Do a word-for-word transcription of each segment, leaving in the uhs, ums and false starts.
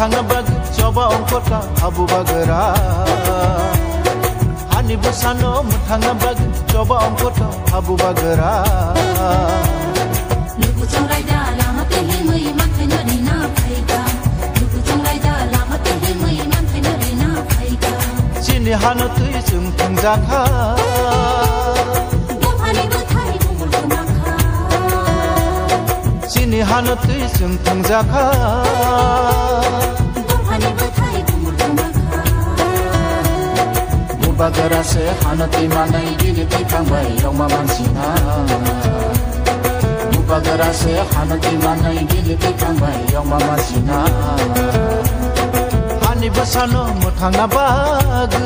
Thangna bagwi choba ongkhorta habu bagra. Hani bwsano mwthangna bagwi choba ongkhorta habu bagra. Luku chongraida lama twi himwi manthaino rina phaikha. Luku chongraida lama twi himwi manthaino rina phaikha. Chini hano twi chwng thwngjakha. Buphani bwthai bumul kwmakha. Chini hano twi chwng thwngjakha. Buphani bwthai bumul kwmakha. Bubagra se hano twi manai bini twi thangbai yongma mansina. Bubagra se hano twi manai bini twi thangbai yongma mansina. Hani bwsano mwthangna bagwi.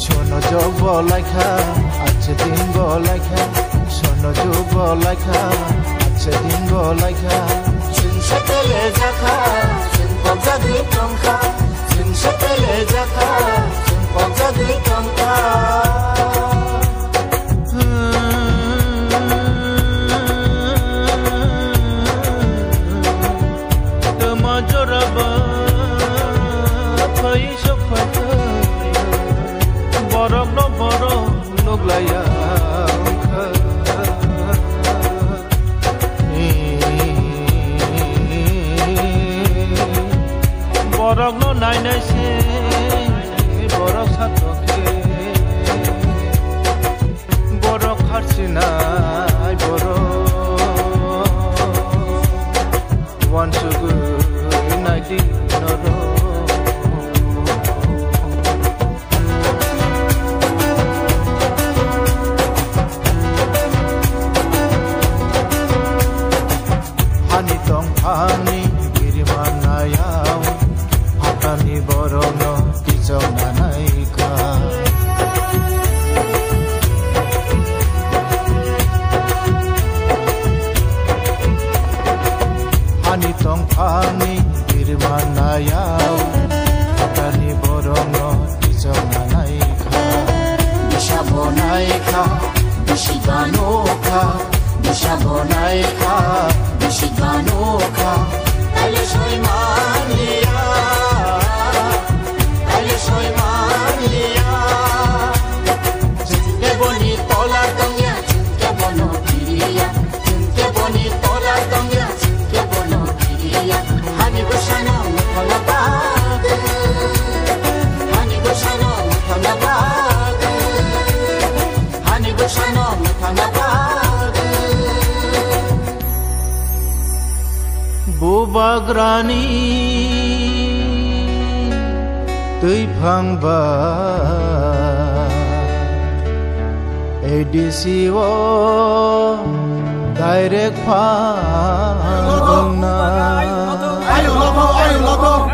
Sono jog bo laikha, ache din bo laikha. Sono jog bo laikha, ache din bo laikha. Chwng se pele jakha, chwng pokjagwi tongkha. Chwng se pele jakha, chwng pokjagwi tongkha. Tama joraba phai sok phai thai, borok no borok nuk laya wngkha. Borok no nai nai se borok satok khe. Borok harsinai borok wansugwi naidi norok. Hani tongphangni biriman nayao, phatani borokno kichok nanai kha. Hani tongphangni biriman nayao, phatani borokno kichok nanai kha. Bisa bo nai kha, bisi gano kha. Bisa bo nai kha, bisi gano kha. Taile soi man liya, taile soi man liya. Chwng khe boni tola tongya, chwng khe bono kiriya. Chwng khe boni tola tongya, chwng khe bono kiriya. Hani bwsano mwthangna bagwi, hani bwsano mwthangna bagwi. Hani bwsano mwthangna bagwi. Bubagrani twiphang ba A D C o direct phang wngna.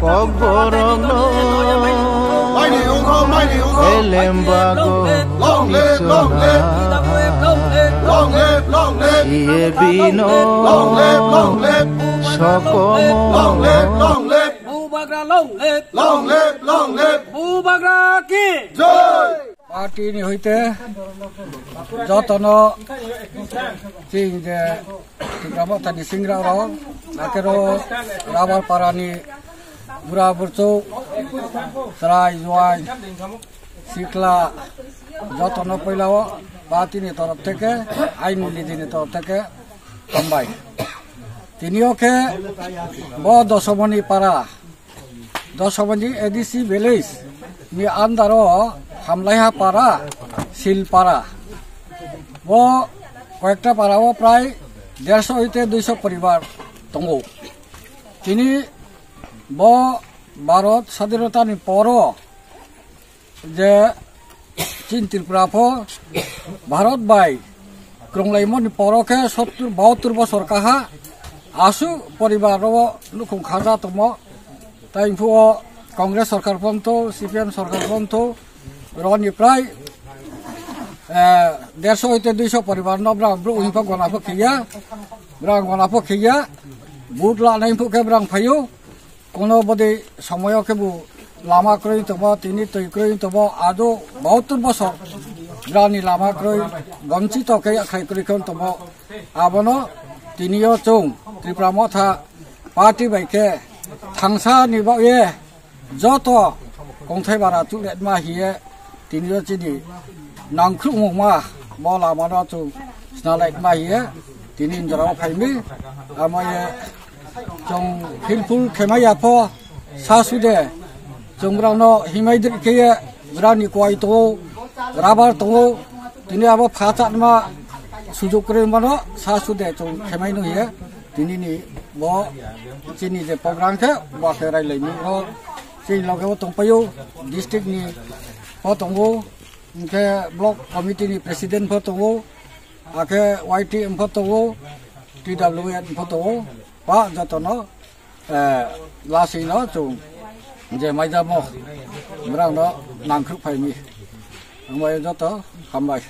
Kokborokno elembago tisona. Iye bino sokomo. Bubagra long live! Long live, long live! Bubagra ki jai! Party ni hoite jotono ching je Tipra Mothani singra rok, akero Rabar Parani bura burchu, chwrai juai, sikla, jotono poilao party ni torof theke, aini niji ni torof theke hambai. Tinio khe bo Dosomoni para, Dosomoni A D C village ni under o Hamlaiha para, Sil para. Bo koyekta para o prai derso hoite duiso poribar tongo. Tini bo Bharat sadhinota ni poro je chin Tripura pho Bharat bai kwrwnglaimoni poro khe sottur bahattur bosor kaha asu poribar ro nukhung khaja tongmo. Tai phuo Congress sorkar phonto, C P M sorkar phonto, roni prai, eh, derso hoite duiso poribar no bra bru himpa gona pho khiya, bra gona pho khiya, but la nai phu khe brang phayo. Kono bodi somoyo khe bo lama kwrwi tongmo, tini twi kwrwi tongmo, ado bahattor bosor brani lama kwrwi, gonchito khe yakhai kwrwi khe tongmo. Abono tiniyo chwng Tipra Motha party bai khe thangsa ni bagwi joto kongthai bara chukletma hiye tiniyo chini nangkhruhmungma bo lamano chwng snalaitma hiye tini jorao phaimi. Amaye chwng philphul khemai yapho sa sude chwng brano himai dri khe brani kwai tongo, rabar tongo, tini abo pha chatma sujuk kwrwi mano sa sude chwng khemai no hiye. Tini ni bo chini je program khe bo khe railai ni o chini loge o tongpaio district ni pho tongo, hwnkhe block committee ni president pho tongo, akhe Y T M pho tongo, T W N pho tongo, ba jotono, eh, lasino chwng je maijamo brangno nangkhruh phaimi. Hambai joto, hambai.